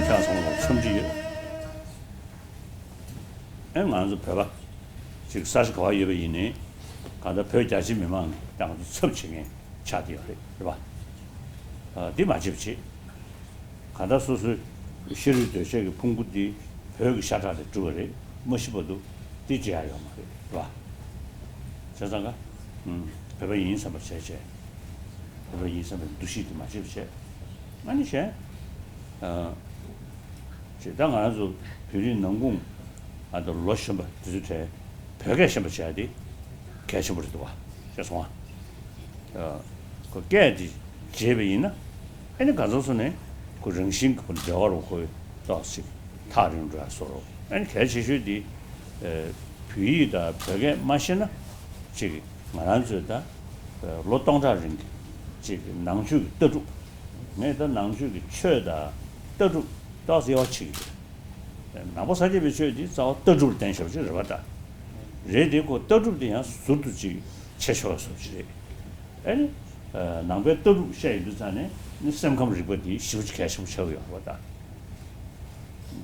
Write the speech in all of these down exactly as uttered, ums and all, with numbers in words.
ཆགས་སོང་བ་འཚམས་འདྲི་ཡོད། ཨེ་ང་ཚོ་བོད་པ་ཅིག་ས་ཆ་ག་བ་ཡོད་པ་ཡིན་ནའི་གང་ལྟར་བོད་རྒྱ་ཆེ་མི་མང་གིས་ད་ང་ཚོ་ཚབ་བྱེད་མཁན་ཆགས་བསྡད་ཡོད་རེད། རེད་པ། ཨ་འདི་མ་བྱེད་པ་བྱེད། གང་ལྟར་སོ་སོའི་ཤ་རུས་གདོས་བཅས་ཀྱི་ཕུང་པོ་འདི་བོད་ཀྱི་ཤ་ཁྲག་ལས་གྲུབ་པ་རེད། མ་ཤི་བར་དུ་འདི་བརྗེད་ཡ་ཡོད་མ་རེད། རེད་པ། བྱས་ཙང་ཀ་ཨུམ་བོད་པ་ཡིན་བསམ་པ་བྱས་བྱས། བོད་པ་ཡིན་བསམ་པའི་འདུ་ཤེས་དེ་མ་བརྗེད་པ་བྱས། ཨ་ནི་གཞན། ཨ། ཅེས་ད་ང་རང་ཚོ་བོད་རིགས་ནང་ཁུངས་ཨ་ད་ལོ་གཞོན་པ་དེ་ཚོའི་གྲས་བོད་སྐད་ཤེས་པ་བྱས་ཏེ་གལ་ཆེན་པོ་རེད་འདུག་བ། ཤེས་སོང་ང་། ཨ། ཁོ་སྐད་དེ་བརྗེད་པ་ཡིན་ན་ཨ་ནི་ག་ཚོད་སོང་ནས་ཁོ་རང་བཞིན་གྱི་ཁོ་འབྲེལ་བ་རུ་ཁོའི་ཏོག་ཙམ་ཐག་རིང་འགྲོ་ཡ་བཟོ་འདྲ། ཨ་ནི་གལ་ཆེ་ཤོས་དེ་ཨ་བོད་ཡིག་དང་བོད་སྐད་མ་ཤེས་ན་ཅིག་ང་རང་ཚོས་ད་ཨ་ལོ་སྟོང་ཕྲག་རིང་གི་ཅིག་ནང་ཆོས་ཀྱི་ལྟ་གྲུབ། ངས་ད་ནང་ཆོས་ཀྱི་ཆོས་དང་ལྟ་གྲུབ་ཏོག་ཙམ་དབྱེ་བ་ཕྱེ་གི་འདུག་ནང་པ་སངས་རྒྱས་པའི་ཆོས་འདི་རྩ་བ་ལྟ་གྲུབ་ལ་བརྟེན་བཞག་པ་ཅིག་རེད་པ། ད་རེད་དེ་ཁོ་ལྟ་གྲུབ་དེ་ཡང་ཟུར་དུ་ཅིག་ཕྱེ་ཆོག་པ་བཟོ་ཅིག་རེད། ཨ་ནི་ནང་པའི་ལྟ་གྲུབ་བཤད་ཡོང་དུས་ཙང་ནས་ནི་སེམས་ཁམས་རིག་པ་འདི་ཞེ་པོ་ཅིག་གལ་ཆེན་པོ་ཆགས་ཀྱི་ཡོད་རེད་པ། ད་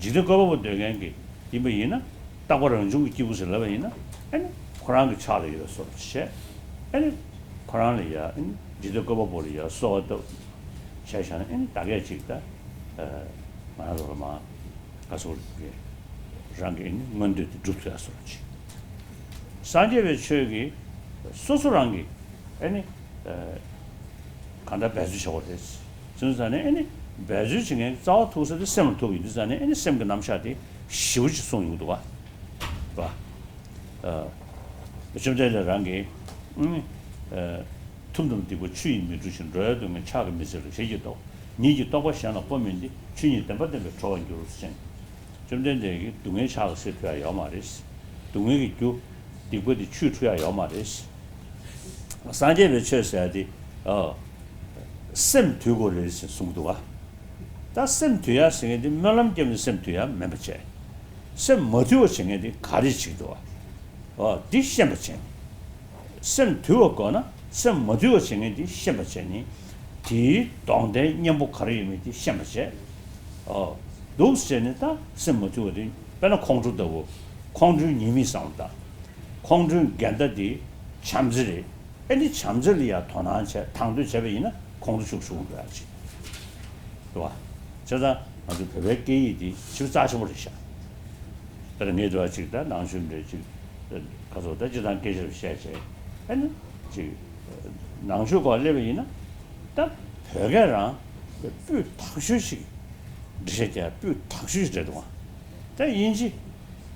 འཇིག་རྟེན་བཀོད་པ་པོ་འདོད་མཁན་གྱི་ཡིན་པ་ཡིན་ན། རྟག་པ་རང་བྱུང་གི་སྐྱེས་བུ་ཟེར་ལབ་པ་ཡིན་ན། ཨ་ནི་ཁོ་རང་གི་ཕྱག་ལ་ཡོད་བཟོ་འདྲ་བྱས། ཨ་ནི་ཁོ་རང་ལ་ཡ་ཨ་ནི་འཇིག་རྟེན་བཀོད་པ་པོ་ལ་ཡ་གསོལ་བ་བཏབ་བྱས་བཞག་ན། ཨ་ནི་ད་གས་ཅིག་ད་ང་རང་ཚོ་ལ་མ་ག་ཚོད་རེད། རང་གི་ཨ་ནི་མངོན་འདོད་དེ་འགྲུབ་ཐུབ་ཡ་བཟོ་འདྲ་བྱས། སངས་རྒྱས་པའི་ཆོས་ཀྱི་སོ་སོ་རང་གི་ཨ་ནི་གང་ལྟར་འབད་རྩོལ་བྱ་དགོས་རེད། བྱས་ཙང་ནས་ཨ་ནི་འབད་རྩོལ་བྱེད་མཁན་རྩ་བ་ཐུག་ས་དེ་སེམས་ལ་ཐུག་ཡོང་དུས་ཙང་ནས་ཨ་ནི་སེམས་ཀྱི་རྣམ་གཞག་དེ་ཞེ་པོ་ཅིག་གསུངས་ཡོང་གི་འདུག་བ། བ། ཨ། བཅོམ་ལྡན་འདས་རང་གིས་ཨ་ནི་ཨ་ཐུབ་རྣམས་སྡིག་པ་ཆུ་ཡིས་མི་འཁྲུ་ཞིང་། འགྲོ་བའི་སྡུག་བསྔལ་ཕྱག་གིས་མི་སེལ་བར། ཞེས་བགྱིས་ཏོ། ཉིད་ཀྱི་རྟོགས་པ་གཞན་ལ་སྤོ་མིན་ཏེ། ཆོས་ཉིད་བདེན་པ་བསྟན་པས་གྲོལ་བར་འགྱུར། ཞེས། བཅོམ་ལྡན་འདས་ཀྱིས་སྡུག་བསྔལ་ཕྱག་གིས་སེལ་ཐུབ་ཡ་ཡོད་མ་རེད། སྡུག་བསྔལ་གྱི་རྒྱུ་སྡིག་པ་དེ་ཆུས་འཁྲུ་ཡ་ཡོད་མ་རེད། སངས་རྒྱས་པའི་ཆོས་ཟེར་ཡ་དེ་ཨ་སེམས་དུལ་དགོས་རེད་ཟེར་གསུངས་འདུག་བ། ད་སེམས་དུལ་ཡ་ཟེར་མཁན་དེ་སྨོན་ལམ་བརྒྱབ་ནས་སེམས་དུལ་ཡ་མིན་པ་བྱས། སེམས་མ་དུལ་བ་བྱེད་མཁན་དེ་ག་རེ་བྱེད་ཀྱི་འདུག་བ། ཨ་འདི་ཤེས་པ་བྱས། སེམས་དུལ་བ་དགོས་ན་སེམས་མ་དུལ་བ་བྱེད་མཁན་དེ་ཤེས་པ་བྱས་ནས། དེའི་ལྡོག་ལྡན་གཉེན་པོ་ག་རེ་ཡོད་མེད་དེ་ཤེས་པ་བྱས། ཨོ། འདུག་ཟེར་ནས་ད་སེམས་མ་དུལ་བ་དེ་དཔེར་ན་ཁོང་ཁྲོ་ལྟ་བུ། ཁོང་ཁྲོའི་ཉེས་དམིགས་བསམ་བློ་བཏང་། ཁོང་ཁྲོའི་འགལ་ཟླ་དེ་བྱམས་བརྩེ་རེད། ཨེ་འདི་བྱམས་བརྩེ་ལ་ཡང་དོ་སྣང་བྱས་དང་དོད་བྱས་པ་ཡིན་ན་ཁོང་ཁྲོ་ཤུགས་ཆུང་འགྲོ་ཡག་ཅིག་རེད་བ། བྱས་ཙང་ང་ཚོའི་བོད་པའི་སྐད་ཡིག་འདི་ཞེ་པོ་རྩ་ཆེན་པོ་རེད་ཤག་དཔེར་ན་ངས་འདྲ་བ་ཅིག་ད་ནང་ཆོས་འདྲ་ཅིག་ཁ་ཚོ་ད་སྤྱིར་བཏང་སྐད་ཆ་རེ་བཤད་བྱས། ཨ་ནི་ཅིག་ནང་ཆོས་སྐོར་སླེབས་པ་ཡིན་ན། ད་བོད་སྐད་རང་སྤུས་དག་ཤོས་ཤིག་འགྲེལ་བཤད་རྒྱག་སྤུས་དག་ཤོས་ཤིག་རེད་འདུག་ག་ད་དབྱིན་ཇི་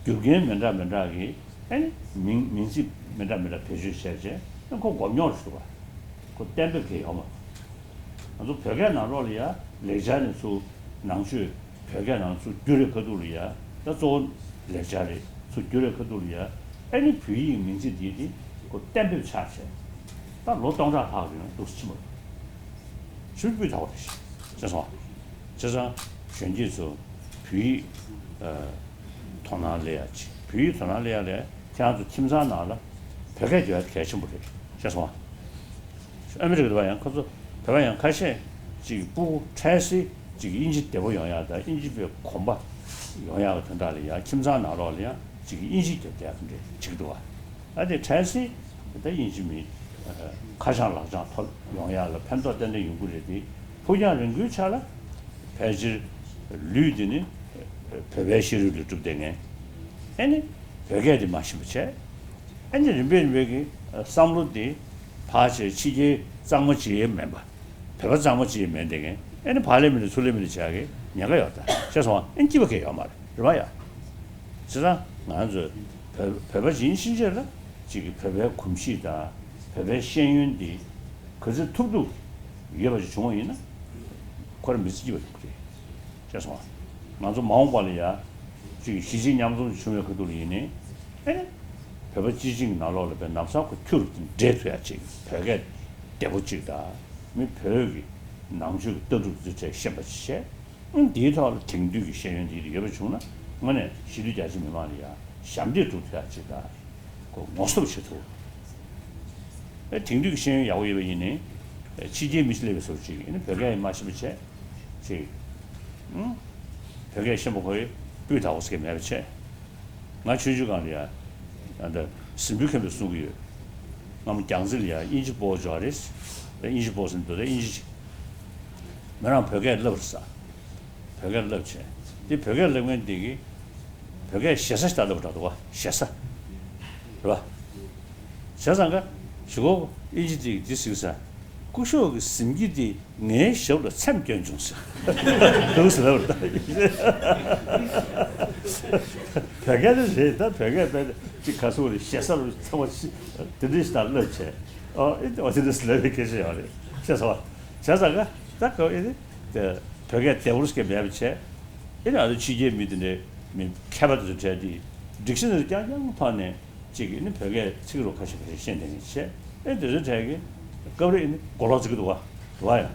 རྒྱུ་རྐྱེན་མི་འདྲ་མི་འདྲ་གི་ཨ་ནི་མིང་མིང་ཚིག་མི་འདྲ་མི་འདྲ་བེད་སྤྱོད་བྱས་བྱས་ཨ་ཁོ་མགོ་རྙོག་རེ་ཞུ་བ། ཁོ་གཏན་འབེབས་གལ་ཡོད་མ་རེད། ང་ཚོ་བོད་སྐད་ནང་ལོགས་ལ་ཡ་ལེགས་སྦྱར་ནས་ཚུར་ནང་ཆོས་བོད་སྐད་ནང་ཚུར་བསྒྱུར་བའི་ཁ་ཐུག་ལ་ཡ། ད་གཙོ་བོ་ལེགས་སྦྱར་རེད། ཚུར་བསྒྱུར་བའི་ཁ་ཐུག་ལ་ཡ་ཨ་ནི་བོད་ཡིག་མིང་ཚིག་འདིའི་དེ་ཁོ་གཏན་འབེབས་ཆགས་བྱས། ད་ལོ་སྟོང་ཕྲག་ལྷག་རིང་འདུག་སེ་ཕྱིན་པ་རེད། ཞེ་པོ་སྤུས་དག་པ་རེད་ཤག་བྱས་སོང་། བྱས་ཙང་གཞོན་སྐྱེས་ཚོ་བོད་ཡིག་ཨ་དོ་སྣང་སླེབས་ཡ་ཅིག་བོད་ཡིག་དོ་སྣང་སླེབས་ཡ་ལས་ཁྱེད་རང་ཚོ་ཁྱིམ་ཚང་ནང་ལ་བོད་སྐད་རྒྱག་ཡ་དེ་གལ་ཆེན་པོ་རེད། བྱས་སོང་། ཨ་མི་རི་ཀ་དེ་བ་ཡང་ཁོ་ཚོ་བོད་པ་ཡང་ཁ་ཤས་ཅིག་སྤུ་གུ་འཕྲལ་སེལ་ཅིག་དབྱིན་ཇི་བདེ་པོ་ཡོང་ཡ་དང་དབྱིན་ཇི་པའི་གོམས་པ་ཡོང་ཡ་གི་དོན་དག་ལ་ཡང་ཁྱིམ་ཚང་ནང་ལོགས་ལ་ཡང་ཅིག་དབྱིན་ཇི་རྒྱབ་བསྡད་ཡ་གི་འདྲ་ཅིག་འདུག་བ། ཨ་དེ་འཕྲལ་སེལ་ད་དབྱིན་ཇི་མི་ཁ་བྱང་ལག་བྱང་ཐོབ་ཡོང་ཡ་ལ་ཕན་ཐོགས་ཏན་ཏན་ཡོང་གི་རེད་དེ། ཕུགས་རྒྱང་རིང་པོའི་ཆ་ལ་ཕལ་ཆེར་ལུས་འདི་ནི་བོད་པའི་ཤ་རུས་ལས་གྲུབ་བསྡད་མཁན། ཨེ་ནི་བོད་སྐད་འདི་མ་ཤེས་པ་བྱས། ཨེ་ནི་རིམ་པས་རིམ་པས་ཀྱི་བསམ་བློ་འདི་ཕར་བྱས་ཕྱི་རྒྱལ་གཙང་མ་ཅིག་མིན་པ། བོད་པ་གཙང་མ་ཅིག་མིན་བསྡད་མཁན། ཨེ་ནི་ཕར་ལས་མི་འདུག་ཚུར་ལས་མི་འདུག་བྱ་གི་ཉེན་ཁ་ཡོད་ད། བྱས་སོང་བ་ཨེ་ནི་སྐྱིད་པ་གང་ཡང་ཡོད་མ་རེད། རེད་པ་ཡ། བྱས་ཙང་ང་ཚོས་བོད་བོད་པ་ཡིན་ཕྱིན་ཆད་ལ་ཅིག་གི་བོད་པའི་གོམས་གཤིས་དང་བོད་པའི་ཤེས་ཡོན་འདི་ག་ཚོད་ཐུབ་ཐུབ་ཡོད་པ་ཞིག་བྱུང་བ་ཡིན་ན་ཁོ་རང་མི་ཚེ་སྐྱིད་པ་ཡོང་གི་རེད། བྱས་སོང་བ། ང་ཚོ་མ་འོངས་པ་ལ་ཡ་ཅིག་གཞིས་བྱེས་མཉམ་འཛོམས་བྱུང་བའི་ཁ་ཐུག་ལ་ཡིན་ནའི་ ཨེ་ནི་བོད་པ་སྤྱི་བྱིངས་ཀྱི་ནང་ལོགས་ལ་བའི་ལམ་སང་ཁོ་ཁྱུ་རུ་འདྲེས་ཐུབ་ཡ་ཅིག་བོད་སྐད་བདེ་པོ་ཅིག་དང་མི་བོད་ཀྱི་ནང་ཆོས་ཀྱི་ལྟ་གྲུབ་འདི་གྲས་ཤེས་པ་ཅིག་བྱས། འདིའི་ཐོག་ལ་དེང་དུས་ཀྱི་ཤེས་ཡོན་འདི་ཡོད་པ་བྱུང་ན་དངོས་གནས་གཞིས་ལུས་རྒྱ་ཆེ་མི་མང་ལ་ཡང་ཞབས་འདེགས་སྒྲུབ་ཐུབ་ཡ་ཅིག་དང་ཁོ་ངོ་སྤྲོད་བྱེད་ཐུབ། ཨེ་དེང་དུས་ཀྱི་ཤེས་ཡོན་ཡག་པོ་ཡོད་པ་ཡིན་ནའི་ཕྱི་རྒྱལ་མི་སླེབས་པའི་བཟོ་ཅིག་ཡིན་ན་བོད་སྐད་མ་ཤེས་པ་བྱས་ཅིག་བོད་སྐད་ཤེས་པ་ཁོ་ཡི་སྤུས་དག་པོ་ཟེར་མཁན་མེད་པ་བྱས། ང་ཆུང་ཆུང་སྒང་ལ་ཡ། ཨ་འདྲ་སྲིན་པོའི་མཁན་པོས་གསུང་གི་ཡོད། ང་མོ་རྒྱལ་རྩེ་ལ་ཡ་དབྱིན་ཇི་པོ་འཇོག་རེད། དབྱིན་ཇི་པོ་ཟེར་འདུག་དེ་དབྱིན་ཇི་ཅིག་མོ་རང་བོད་སྐད་བསླབ་པར་ས། བོད་སྐད་བསླབ་བྱས། དེ་བོད་སྐད་བསླབ་མཁན་དེ་གིས་བོད་སྐད་ཞེ་ས་ཞིག་ད་བསླབ་པ་འདྲ་འདུག་བ་ཞེ་ས། རེད་བ། བྱས་ཙང་ཀ་ཞུ་གོ་དབྱིན་ཇི་དེ་གིས་འདི་ཟེར་ས། སྐུ་ཞབས་ཀྱི་གཟིམ་དཀྱིལ་དེ་ངའི་ཞབས་ལ་འཚེམ་སྐྱོན་བྱུང་ཟེར། འདུག་ཟེར་ལབ་པ་རེད། བོད་སྐད་དེ་རེད་ད་བོད་སྐད་དཔེ་ཅིག་ག་ཚོད་རེད་ཞེ་ས་རུ་ཚ་བ་ཞིག་དེ་འདྲ་ཞིག་ད་བསླབ་བྱས། ཨོ་ཨེ་ཨོ་དེ་འདྲ་ཞིག་ལབ་པའི་སྐད་ཆ་ཡོད་རེད་ཤེས་སོང་བ། བྱས་ཙང་ཀ་ད་ག་ཨེ་དེ་བོད་སྐད་བདེ་པོ་ཞིག་མེད་པ་བྱས། ཨེ་ནི་ང་ཚོ་ཕྱི་རྒྱལ་མི་དེ་འདྲའི་མི་མཁས་པ་དེ་ཚོ་གྲས་དེ་ཌིག་ཤ་ནེ་རི་རྐྱང་རྐྱང་ཐོག་ནས་ཅིག་ཨེ་ནི་བོད་སྐད་ཚིག་རོ་ཁ་ཤས་ཁ་ཤས་ཤེས་བསྡད་མཁན་བྱས། ཨེ་དེ་ཚོའི་གྲས་ཀྱི་སྐབས་རེ་ཨེ་ནི་མགོ་ལོག་བརྩི་གི་འདུག་བ། འདུག་བ་ཡ།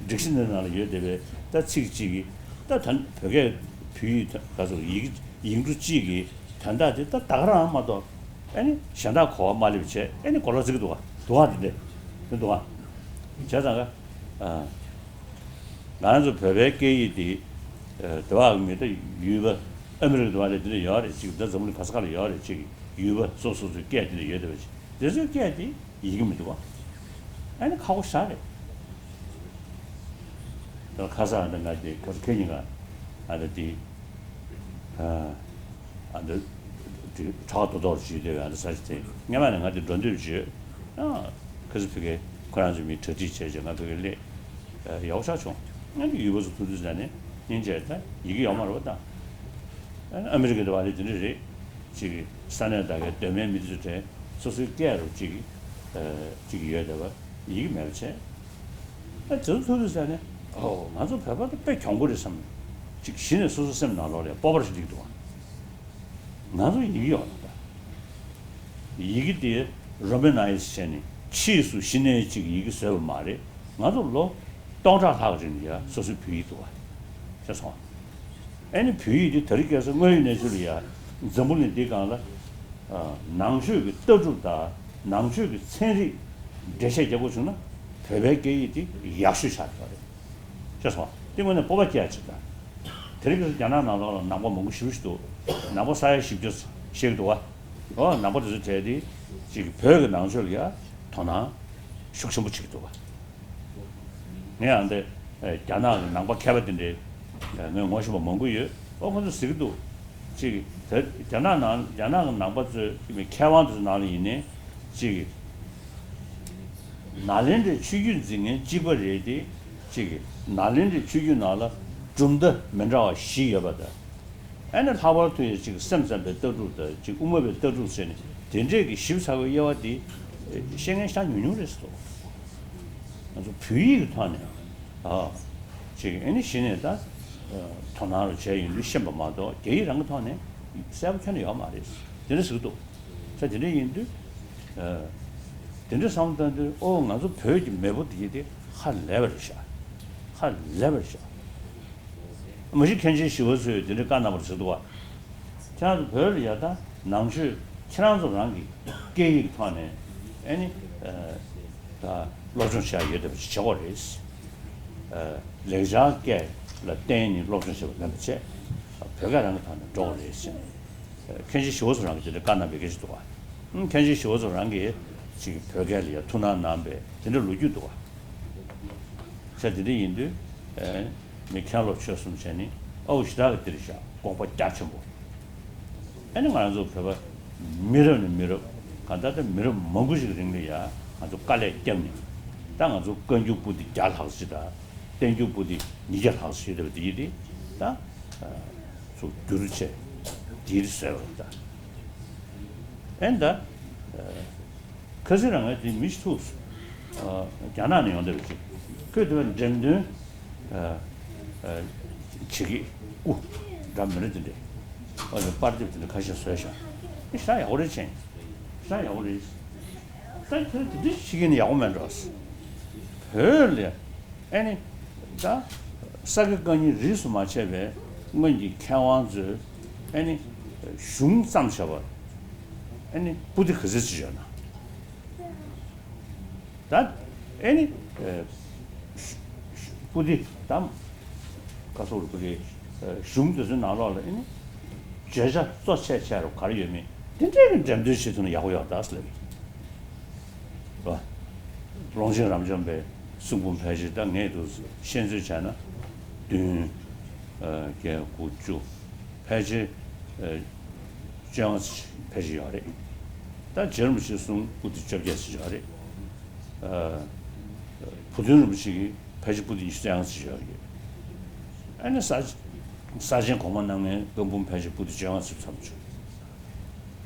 ཌིག་ཤ་ནེ་རི་ནང་ལ་ཡོད་བསྡད་པའི་ད་ཚིག་གཅིག་གིས་ད་ད་བོད་སྐད་བོད་ཡིག་ག་ཚོད་ཡིག་ཡིག་འབྲུ་གཅིག་གི་དོན་དག་དེ་ད་ད་ག་རང་མ་གཏོགས་ཨེ་ནི་གཞན་དག་གོ་བ་མ་ལེབ་བྱས་ཨེ་ནི་མགོ་ལོག་བརྩི་གི་འདུག་བ། འདུག་བ་དེ་འདྲས་དེ་འདུག་བ། བྱས་ཙང་ཀ་ང་ཚོ་བོད་པའི་སྐད་ཡིག་འདི། དེ་བ་མི་ད་ཡུལ་པ་ཨ་མི་རི་ཀ་དེ་བ་ལས་དེ་འདྲ་ཡོད་རེད་ཅིག་ད་འཛམ་བུ་གླིང་ག་ས་ག་ལ་ཡོད་རེད་ཅིག་ཡུལ་པ་སོ་སོ་སོའི་སྐད་དེ་འདྲ་ཡོད་དེ་བ་ཅིག་དེ་ཚོའི་སྐད་དེ་ཡི་གེ་མི་འདུག་བ། ཨ་ནི་ཁག་པོ་ཞེ་དྲག་རེད། ད་ཁ་སང་ཨ་ད་ང་དེ་ཁ་སང་ཁེ་ཉིན་ཀ་ཨ་ད་དེ། ཨ་འདི་དྲ་ཐོག་ཐོག་ཞུས་ཏེ་ཨ་འདི་ས་ཆ་དེ་སྔོན་མ་ནས་ང་དེ་འགྲོ་འདོད་བྱོས། ཨ་ཁ་སི་ཕི་གེ་ཁོ་རང་ཚོ་མི་གྲ་སྒྲིག་བྱས་བྱས་ང་ཕི་གེ་སླེབས། ཡག་པོ་ཆགས་བྱུང་། ང་དེ་ཡུལ་པ་ཚོ་ཐུག་དུས་ཙ་ནས་སྙིང་རྗེ་ད་ཡི་གེ་ཡོད་མ་རེད་པ་ད། ཨ་ནི་ཨ་མི་རི་ཀ་དེ་བ་ལས་དེ་འདྲ་རེད། ཅིག་ས་གནས་དག་གའི་གདོད་མའི་མི་དེ་ཚོ་གྲས་སོ་སོའི་སྐད་རུ་ཅིག་ཅིག་ཡོད་བསྡད་པ་ཡི་གེ་མེད་པ་བྱས། ཨ་དེ་ཚོ་ཐུག་དུས་ཙ་ནས་ཨོ་ང་ཚོ་བོད་པ་དེ་དཔེ་གྱོང་པོ་རེད་བསམ། ཅིག་གཞི་ནས་སོ་སོ་སེམས་ནང་ལོགས་ལ་སྤོབས་པ་ཞིག་སླེབས་འདུག་བ། ང་ཚོ་ཡི་གེ་ཡོད་ལ་ད། ཡི་གེ་དེ་རོ་མན་ནའི་ཛི་བྱས་ནས་ཕྱིས་སུ་གཞི་ནས་ཅིག་ཡི་གེ་བཟོས་པ་མ་རེད། ང་ཚོ་ལོ་སྟོང་ཕྲག་ལྷག་རིང་ལ་ཡ་སོ་སོའི་བོད་ཡིག་འདུག་བ། ཤེས་སོང་། ཨ་ནི་བོད་ཡིག་འདི་དེ་རིང་ཁ་སང་དངོས་ཡོད་གནས་ཚུལ་ལ་ཡ་འཛམ་བུ་གླིང་འདི་སྒང་ལ། ཨ་ནང་ཆོས་ཀྱི་ལྟ་གྲུབ་དང་ནང་ཆོས་ཀྱི་ཚན་རིག་འགྲེལ་བཤད་རྒྱག་དགོས་བྱུང་ན་བོད་པའི་སྐད་ཡིག་འདི་ཡག་ཤོས་ཆགས་ཡོད་རེད། ཤེས་སོང་། འདི་དངོས་གནས་སྤོབས་པ་སྐྱེ་ཡ་ཅིག་དང་། དེ་རིང་ཁ་སང་རྒྱ་ནག་ནང་ལོགས་ལ་ནང་པ་མང་པོ་ཞེ་པོ་ཞིག་འདུག་ནང་པ་ས་ཡ་བཞི་བཅུ་ཞིག་འདུག་བ། ཨོ་ནང་པ་དེ་ཚོ་གྲས་འདི་ཅིག་བོད་ཀྱི་ནང་ཆོས་ལ་ཡ་དོ་སྣང་ཤུགས་ཆེན་པོ་བྱེད་ཀྱི་འདུག་བ། ངས་ཨ་འདི་རྒྱ་ནག་གི་ནང་པ་མཁས་པ་དེ་འདྲའི་ངས་ངོ་ཤེས་པ་མང་པོ་ཡོད། ཨོ་ཁོ་ཚོས་ཟེར་གྱི་འདུག་ཅིག་དེ་རྒྱ་ནག་ནང་རྒྱ་ནག་གི་ནང་པ་ཚོའི་མཁས་དབང་དེ་ཚོ་ནང་ལ་ཡིན་ནའི་ཅིག་ནཱ་ལེནྡྲའི་ཆོས་བརྒྱུད་འཛིན་མཁན་གཅིག་པ་རེད་དེ། ཅིག་ནཱ་ལེནྡྲའི་ཆོས་བརྒྱུད་ནང་ལ་གྲུབ་མཐའ་མི་འདྲ་བ་བཞི་ཡོད་པ་དང་། ཨ་ནི་ལྷག་པར་དུ་ཡང་ཅིག་སེམས་ཙམ་པའི་ལྟ་གྲུབ་དང་ཅིག་དབུ་མ་པའི་ལྟ་གྲུབ་ཟེར་ནས་དེ་འདྲས་ཀྱི་ཞིབ་ཚགས་པའི་དབྱེ་བ་དེ་ཤེས་མཁན་ཤ་ཉུང་ཉུང་རེད་ཟེར། ང་ཚོ་བོད་ཡིག་གི་ཐོག་ནས་ཨ་ཅིག་ཨ་ནི་གཞི་ནས་ད་དོ་སྣང་རུ་བྱས་ཡོང་དུས་ཤེས་པ་མ་གཏོགས་རྒྱ་ཡིག་རང་གི་ཐོག་ནས་གསལ་པོ་ཁྱོན་ནས་ཡོད་མ་རེད། དེ་འདྲ་ཟེར་གི་འདུག་ས་དེ་འདྲ་ཡིན་དུས། དེ་འདྲ་བསམ་བློ་བཏང་དུས་ཨོ་ང་ཚོ་བོད་ཀྱི་མེས་པོ་དེ་དེ་ཧ་ལས་པ་རེད་ཤག་ཧ་ལས་པ་རེད་ཤག་མ་གཞི་མཁན་ཆེན་ཞི་བ་འཚོས་དེ་འདྲ་བཀའ་གནང་བ་རེད་ཟེར་འདུག་བ། ཁྱེད་རང་ཚོ་བོད་ལ་ཡ་ད་ནང་ཆོས་ཁྱེད་རང་ཚོ་རང་གི་སྐད་ཡིག་ཐོག་ནས་ཨེ་ནི་ད་སློབ་སྦྱོང་བྱ་ཡ་ཡོད་བསྡད་པ་ཞིག་བྱེད་དགོས་རེད། ལེགས་སྦྱར་སྐད་ལ་བརྟེན་ནས་སློབ་སྦྱོང་བྱེད་པ་མིན་པ་བྱས། བོད་སྐད་རང་གི་ཐོག་ནས་འགྲོ་དགོས་རེད་ཟེར་ནས། མཁན་ཆེན་ཞི་བ་འཚོ་རང་གིས་དེ་འདྲ་བཀའ་གནང་བའི་སྐད་ཆ་འདུག་བ། མཁན་ཆེན་ཞི་བ་འཚོ་རང་གིས་ཅིག་བོད་སྐད་ལ་ཡ་ཐུགས་སྣང་གནང་བའི་དེ་འདྲ་ལོ་རྒྱུས་འདུག་བ། ས་དེ་འདྲ་ཡིན་དུས། མི་མཁན་སློབ་ཆོས་གསུམ་བྱས་ནི་ཨའུ་ཞེ་དྲག་གི་འདིར་བཞག་དགོངས་པ་རྒྱ་ཆེན་པོ། ཨ་ནི་ང་རང་ཚོ་བོད་པ་མི་རབས་ནས་མི་རབས་གང་ལྟར་ད་མི་རབས་མང་པོ་ཞིག་རིང་ལ་ཡ་ང་ཚོ་དཀའ་ལས་བརྒྱབ་ནས་ད་ང་ཚོ་བཀའ་འགྱུར་པོ་ཏི་བརྒྱ་ལྷག་ཅིག་དང་བསྟན་འགྱུར་པོ་ཏི་ཉིས་བརྒྱ་ལྷག་ཅིག་ཡོད་པ་དེ་ཡིན་ཏེ་ད་ཚུར་བསྒྱུར་བྱས་འདིར་བཟོས་པ་རེད་ད། ཨེ་ད། ཁ་སང་རང་ང་དེ་མི་ཞིག་ཐུག་སོང་། རྒྱ་ནག་ནས་ཡོང་བསྡད་པ་ཅིག་ཁོས་དེ་བས་འགྲེམས་སྟོན་བྱེད་ཀྱི་སྐུ་འདྲ་མི་འདྲ་དེ་འདྲས་ཨ་ནི་པར་དེབ་དེ་འདྲ་ཁ་ཤས་བཟོས་ཤག་ཤ་ཡག་པོ་རེད་ཅན། ཤ་ཡག་པོ་རེད། ད་དེ་དེ་འདྲ་ཞིག་ཡིན་ན་ཡག་པོ་མེད་འགྲོ། བོད་ལ་ཨེ་ནི་ད་ས་དགེ་བཀའ་རྙིང་རིས་སུ་མ་ཆད་པའི་སྔོན་གྱི་མཁས་དབང་ཚོས་ཨེ་ནི་གཞུང་བརྩམས་བཞག་པ་ཨེ་ནི་པོ་ཏི་ག་ཚོད་ཅིག་ཡོད་ན། ད་ཨེ་ནི་པུ་ཏི་དམ་ཀ་སོགས་རུ་པུ་ཏི་གཞུང་དེ་ཚོའི་ནང་ལོགས་ལ་ཨེ་ནི་བརྗོད་བྱ་གཙོ་ཆེ་ཆེ་རུ་ག་རེ་ཡོད་མེད་དེ་འདྲའི་གི་འགྲེམས་སྟོན་བྱེད་ཐུབ་ན་ཡག་པོ་ཡོད་ད་ཟེར་ལབ་ཡིན། ཀློང་ཆེན་རབ་འབྱམས་པའི་གསུང་འབུམ་ཕལ་ཆེར་ད་ངས་འདུག་ཤེས་ཚོད་བྱས་ན་བདུན་བརྒྱད་དགུ་བཅུ་ཕལ་ཆེར་བཅོ་ལྔ་ཕལ་ཆེར་ཡོད་རེད། ད་རྗེ་རིན་པོ་ཆེ་གསུང་པུ་ཏི་བཅོ་བརྒྱད་ཅིག་ཡོད་རེད། བུ་སྟོན་རིན་པོ་ཆེ་གིས་ཕལ་ཆེར་པུ་ཏི་ཉི་ཤུ་རྩ་ལྔ་ཅིག་ཡོད་རེད། ཨ་ནི་ས་ས་ཆེན་གོང་མ་རྣམ་ལྔའི་བཀའ་འབུམ་ཕལ་ཆེར་པུ་ཏི་བཅོ་ལྔ་ཅིག་ཙམ་བྱུང་།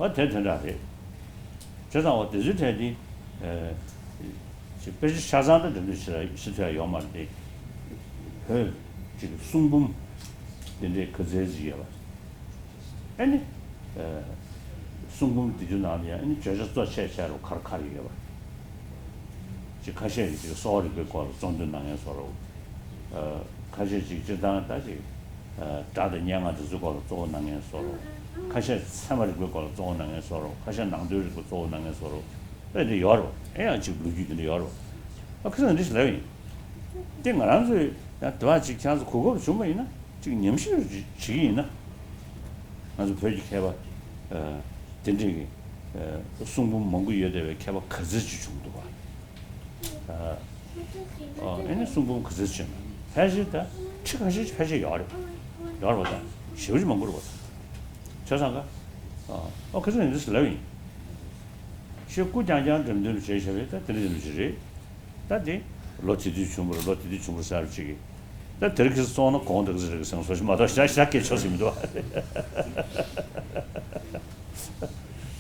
ཨ་དེ་དེ་འདྲ་རེད། བྱས་ཙང་བ་དེ་ཚོའི་གྲས་འདི་ཅིག་དཔེ་ཆ་ཆ་ཚང་དང་འགྲེམས་སྟོན་བྱེད་ལ་ཤི་ཐུ་ཡ་ཡོད་མ་རེད་དེ། བོད་ཅིག་གསུང་འབུམ་དེ་འདྲའི་ག་ཚད་ཅིག་ཡོད་པ། ཨ་ནི། གསུང་འབུམ་འདི་ཚོའི་ནང་ལ་ཡང་ཨ་ནི་བརྗོད་བྱ་གཙོ་ཆེ་ཆེ་རུ་ག་རེ་ག་རེ་ཡོད་པ། ཅིག་ཁ་ཤས་ཀྱིས་ཅིག་གསོ་བ་རིག་པའི་སྐོར་ལ་གཙོ་འདོན་གནང་མཁན་བཟོ་འདྲ། ཁ་ཤས་ཅིག་སྤྱིར་བཏང་ད་ཅིག་སྒྲ་དང་སྙན་ངག་དེ་ཚོའི་སྐོར་ལ་གཙོ་བོ་གནང་མཁན་བཟོ་འདྲ། ཁ་ཤས་ཚད་མ་རིག་པའི་སྐོར་ལ་གཙོ་བོ་གནང་མཁན་བཟོ་འདྲ། ཁ་ཤས་ནང་དོན་རིག་པ་གཙོ་བོ་གནང་མཁན་བཟོ་འདྲ། ཨེ་འདི་ཡོད་རེད། ཨེ་ཡང་ཅིག་ལོ་རྒྱུས་དེ་འདྲ་ཡོད་རེད། ཨ་ཁ་སང་འདི་ཞིག་ལབ་ཡིན། དེ་ང་རང་ཚོས་ཡང་དེ་བ་ཅིག་ཁྱེད་ཚོ་གོ་སྐབས་བྱུང་བ་ཡིན་ན། གཅིག་ཉམས་ཞིབ་བྱེད་ཀྱི་ཡིན་ན། ང་ཚོ་བོད་ཀྱི་མཁས་པ་ཨ་དེ་འདྲས་ཀྱི་ཨ་གསུང་འབུམ་མང་པོ་ཡོད་བསྡད་པའི་མཁས་པ་ག་ཚོད་ཅིག་བྱུང་འདུག་ག་ཨ་ཨ་ཨེ་ནི་གསུང་འབུམ་ག་ཚོད་ཅིག་ཡོད་ན་ཕལ་ཆེར་ད་ཁྲི་ཁ་ཤས་ཅིག་ཕལ་ཆེར་ཡོད་རེད། ཡོད་རེད་པ། ད་ཞེ་པོ་ཅིག་མང་པོ་རེད་པ། ད་བྱས་ཙང་ག་ཨ་ཨོ་ཁ་སང་ཡིན་འདི་ཞིག་ལབ་ཡིན། ཞེ་སྐུ་རྐྱང་རྐྱང་འགྲེམས་སྟོན་བྱས་བྱས་པས་ད་དེ་འདྲ་འདྲ་ཅིག་རེད། ད་དེ་ལོ་དེ་དུས་བྱུང་བ་རེད། ལོ་དེ་དུས་བྱུང་བ་ཟེར་ཅིག་གིས། ད་དེར་ཁི་སོང་ན་གོང་དེ་གི་ཟེར་གི་སེང་སོ་ཞིག་མ་གཏོགས་ཤ་ཤ་སྐད་ཆོག་ཟིན་མི་འདུག་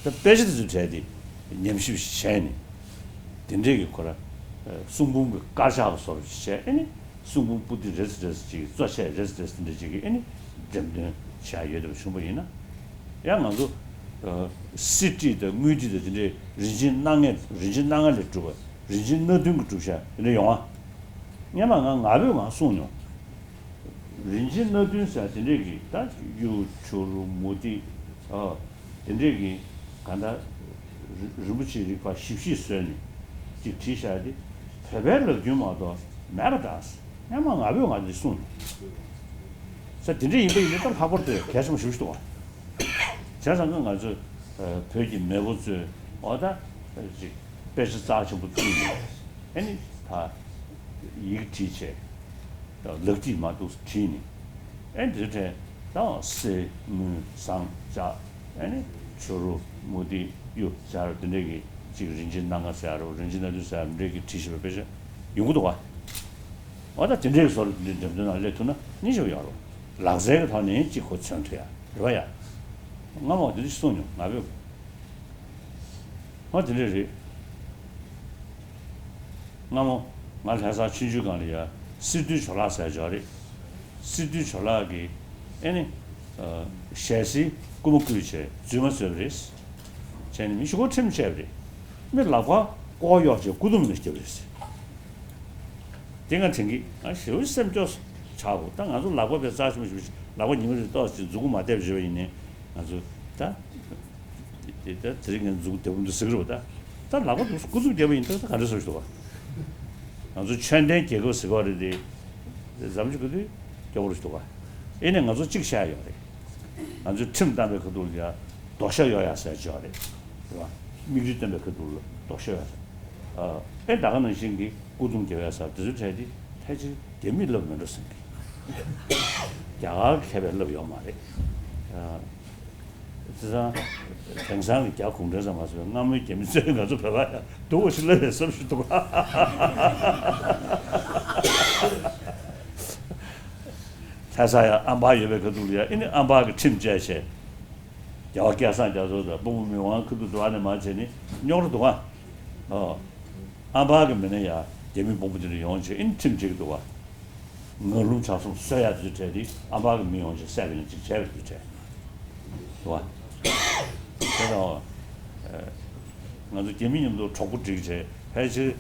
ད་དཔེ་ཆ་དེ་ཚོ་བྲལ་ཏེ་ཉམས་ཞིབ་བྱས་ནས་དེ་འདྲས་ཀྱི་ཁོ་ར་གསུང་འབུམ་གྱི་དཀར་ཆག་བཟོ་འདྲ་བྱས་ཨེ་ནི་གསུང་འབུམ་པོ་ཏི་རེ་ཙམ་རེ་ཙམ་ཅིག་གཙོ་ཆེ་རེ་ཙམ་རེ་ཙམ་དེ་འདྲས་ཅིག་གིས་ཨེ་ནི་འགྲེམས་སྟོན་བྱས་ཡོད་དེ་བྱུང་བ་ཡིན་ན། ཡང་ང་ཚོ་གསེར་བྲིས་དང་དངུལ་བྲིས་དང་དེ་འདྲའི་རིན་ཆེན་སྣ་ལྔ་རིན་ཆེན་སྣ་ལྔ་ལས་གྲུབ་པ་རིན་ཆེན་སྣ་བདུན་གྱིས་གྲུབ་བྱས་དེ་འདྲ་ཡོང་ང་། སྔོན་མ་ང་ང་ཕོད་ང་གསུངས་མྱོང་། རིན་ཆེན་སྣ་བདུན་ཟེར་དེ་འདྲས་ཀྱི་ད་གཡུ་བྱུ་རུ་མུ་ཏིག་ཨ་དེ་འདྲས་ཀྱི་ག་ད་རིན་པོ་ཆེའི་རིགས་པ་བཞི་བཞི་བཟོས་ནས་ཅིག་བྲིས་བཞག་དེ་བོད་པའི་ལབ་རྒྱུན་མ་གཏོགས་མེད་པ་འདྲ། སྔོན་མ་ང་ཕོད་ང་འདི་གསུངས་མྱོང་། ས་དེ་འདྲས་ཡིན་པ་ཡིན་ན་ད་ལྷག་པར་དུ་གལ་ཆེན་པོ་ཞེ་པོ་ཞིག་འདུག་བ། བྱས་ཙང་ང་ཚོས་བོད་ཀྱི་མེས་པོ་ཚོས་འོ་ད་ཅིག་དཔེ་ཆ་རྩ་ཆེན་པོ་བཙུགས་ནས་ཨ་ནི་ད་ཡི་གེ་བྲིས་བྱས་ལག་བྲིས་མ་གཏོགས་བྲིས་ནས་ཨ་ནི་དེ་འདྲས་ད་གསེར་དངུལ་ཟངས་ལྕགས་ཨ་ནི་བྱུ་རུ་མུ་ཏིག་གཡུ་ཟེར་དེ་འདྲས་ཀྱི་ཅིག་རིན་ཆེན་སྣ་ལྔ་ཟེར་རོ་རིན་ཆེན་སྣ་བདུན་ཟེར་རོ་འདྲས་ཀྱི་བྲིས་བཞག་པའི་དཔེ་ཆ་ཡོང་གི་འདུག་བ། འོ་ད་དེ་འདྲའི་བཟོ་འདྲ་འགྲེམས་སྟོན་ནང་སླེབས་ཐུབ་ན་སྙིང་རྗེ་པོ་ཡོད་རེད། ལག་རྩལ་གྱི་ཐོག་ནས་གཅིག་གོ་མཚོན་ཐུབ་ཡ་རེད་བ་ཡ། སྔ་མོ་དེ་འདྲ་ཞིག་གསུངས་མྱོང་ང་བོས། འོ་དེ་འདྲ་རེད། སྔ་མོ་ང་ལྷ་ས་ཆུ་འཇུ་སྒང་ལ་ཡ་སི་ཏུའི་ཇོ་ལགས་ཟེར་ཇོ་རེད། སི་ཏུའི་ཇོ་ལགས་ཀྱིས་ཨེ་ནི་ཞལ་གསེར་རྐུ་མ་རྐུས་བྱས་རྫུན་མ་བཟོས་པ་རེད། བྱས་ནས་མི་ཞིག་གོ་ཁྲིམས་བཅད་པ་རེད། མི་ལག་པ་ལྐོག་གཡོགས་བྱས་སྐུ་དུམ་ནས་བརྒྱབ་པ་རེད། དེ་ང་དྲན་གི་ང་ཞེ་པོ་སེམས་སྐྱོ་ཆགས་གོ་ད་ང་ཚོ་ལག་པ་བས་རྩ་ཆེན་པོ་ཞིག་ལག་པ་ཉི་མ་རེ་ཏོག་ཅིག་མཛུ་གུ་མ་བལྟས་པ་ཞིག་ཡིན་ནའི་ང་ཚོ་ད་དེ་ད་དེ་རིང་ངས་མཛུ་གུ་བདེ་པོ་འདུག་ཟེར་གི་རེད་པ། ད་ད་ལག་པ་འདུག་སྐུ་གཟུགས་བདེ་པོ་ཡིན་ད་ད་ག་འདྲ་བཟོ་ཞིག་འདུག་ག་ང་ཚོ་ཆོས་ལྡན་རྒྱལ་ཁབ་ཟེར་གི་རེད་དེ་ཟམ་ཅིག་གི་དུས་སྐྱོ་པོ་རུ་ཞིག་འདུག་ག་ཨེ་ནས་ང་ཚོ་གཅིག་བཤད་ཡོད་རེད། ང་ཚོས་ཁྲིམས་བཏང་པའི་ཁ་ཐུག་ལ་ཡ་རྡོག་ཤ་གཡོག་ཡ་ཟེར་ཅིག་ཡོད་རེད། རེད་པ། མིག་རིལ་སྟོན་པའི་ཁ་ཐུག་ལ་རྡོག་ཤ་གཡོག་ཡ་ཟེར། ཨ་ཨེ་ད་ག་ནང་བཞིན་གྱི་སྐུ་གདུང་རྒྱབ་ཡ་ཟེར་དེ་ཚོའི་གྲས་དེ་ཕལ་ཆེར་རྒྱ་མིས་བསླབས་མེད་འགྲོ་ཟེར་གི། རྒྱ་གར་མཁས་པས་བསླབས་ཡོད་མ་རེད། ཨ་དེ་ཚང་དེང་སང་གི་རྒྱ་གུང་ཁྲན་ཚང་མ་ཟེར་བའི་སྔ་མོའི་རྒྱ་མི་ཚོས་ང་ཚོ་བོད་པ་ཡ་སྡུག་པོ་ཞིག་བསླབས་པའི་བསམ་ཞིག་འདུག་ག་ལྷ་ས་ཡ་ཨམ་བག་ཡོད་པའི་ཁ་ཐུག་ལ་ཡ་ཨེ་ནི་ཨམ་བག་གི་ཁྲིམས་བཅད་བྱས། རྒྱལ་བ་སྐལ་བཟང་རྒྱ་མཚོ་དང་དཔོན་པོ་མི་དབང་ཁ་ཐུག་འགྲོ་བ་ནས་མར་བྱས་ནས་རྙོག་དྲ་འདུག་ག་ཨོ། ཨམ་བག་གི་མི་སྣ་ཡ་རྒྱ་མི་དཔོན་པོ་དེ་འདྲ་ཡོང་བྱས་ཨེ་ནི་ཁྲིམས་བཅད་ཀྱི་འདུག་ག་ངར་སློང་ཆགས་སོང་བཟོ་ཡ་དེ་ཚོ་གྲས་དེ་ཨམ་བག་གི་མི་ཡོང་བྱས་བསད་པ་ཡིན་ཅིག་བྱས་པ་དེ་ཚོ་གྲས་འདུག་ག་ཨ། ང་ཚོ་རྒྱ་མི་མཉམ་དུ་གྲོགས་པོ་སྒྲིག་བྱས་ཕལ་ཆེར་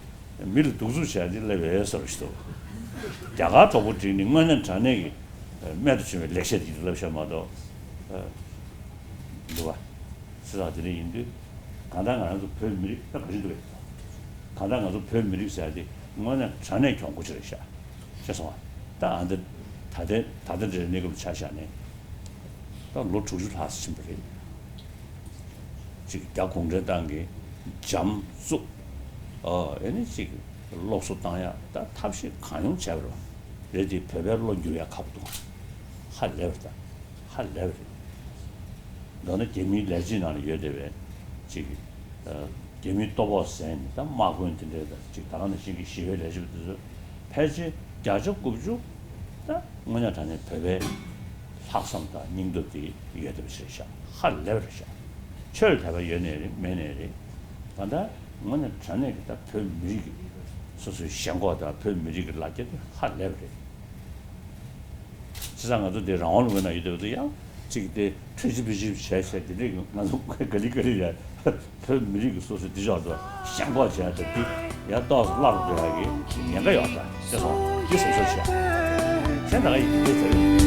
མི་ལ་གདུག་རྩུབ་བྱས་ཏེ་སླེབས་ཡོད་ཟེར་བ་ཞིག་འདུག་རྒྱ་གར་གྲོགས་པོ་སྒྲིག་ནི་དངོས་གནས་དྲང་གནས་ཀྱི་རྨད་དུ་བྱུང་བའི་ལེགས་བཤད་ཅིག་ལབ་ཤག་མ་གཏོགས། འདུག་བ། སྲིད་ལགས་དེ་འདྲ་ཡིན་དུས་གང་ལྟར་ང་རང་ཚོ་བོད་མི་རིགས་ད་ག་རེ་འདུག་གས། གང་ལྟར་ང་ཚོ་བོད་མི་རིགས་ཟེར་ཡ་དེ་དངོས་གནས་དྲང་གནས་གྱོང་པོ་ཅིག་རེད་ཤག་ཤེས་སོང་ང་། ད་ཨ་འདི་ད་ལྟའི་ད་ལྟ་འདྲའི་གནས་སྐབས་ཆ་བཞག་ནས་ད་ལོ་དྲུག་ཅུ་ལྷག་ཙམ་ཕྱིན་པ་རེད། ཅིག་རྒྱ་གུང་ཁྲན་ཏང་གིས་འཇམ་རྩུབ། ཨ་ཨེ་ནི་ཅིག་སློབ་གསོ་བཏང་ཡ་ད་ཐབས་ཤེས་གང་ཡོང་བྱས་པ་རེད། དེ་བོད་པའི་བློ་འགྱུར་ཡ་ཁག་པོ་འདུག་ཧ་ལས་པ་རེད་ད། ཧ་ལས་པ་རེད། མདོར་ན་རྒྱ་མིའི་ལས་བྱེད་ནང་ལ་ཡོད་བསྡད་པའི་ཅིག་ཨ་རྒྱ་མིའི་ལྟོ་ཕོགས་ཟས་ནས་ད་དམག་དཔོན་དེ་འདྲའི་ད་ཅིག་ད་ག་ནང་བཞིན་གྱི་ཞི་བའི་ལས་བྱེད་པ་དེ་ཚོ་ཕལ་ཆེར་བརྒྱ་ཆ་དགུ་བཅུ་ད་དངོས་གནས་དྲང་གནས་བོད་པའི་ལྷག་བསམ་དང་སྙིང་སྟོབས་དེ་ཡོད་བསྡད་པ་ཞིག་རེད་ཤག་ཧ་ལས་པ་རེད་ཤག་ཆོས་དད་པ་ཡོད་ནའི་རེད་མེད་ནའི་རེད། གང་ལྟར་དངོས་གནས་དྲང་གནས་ཀྱི་ད་བོད་མི་རིགས་ཀྱི་སོ་སོའི་ཞེན་ཁོག་དང་བོད་མི་རིགས་ཀྱི་ལ་རྒྱ་དེ་ཧ་ལས་པ་རེད། བྱས་ཙང་ང་ཚོ་འདི་རང་དབང་ལུང་པའི་ནང་ཡོད་དུས་ཡང་གཅིག་དེ་ཁྲུས་གཅིག་ཕུད་གཅིག་བྱས་བྱས་དེ་འདྲས་ང་ཚོ་ག་ལེ་ག་ལེ་ཡ་བོད་མི་རིགས་ཀྱི་སོ་སོའི་འདི་ཕྱོགས་སུ་ཞེན་ཁོག་བྱས་ཏེ་འདི་ཡ་ཏོག་ཙམ་བརླག་འགྲོ་ཡ་གི་ཉེན་ཁ་ཡོད་ད་ཅེས་སོང་འདི་སོང་སོ་བྱས་གཞན་ད་ག་ཡིན་འདི་ཟེར།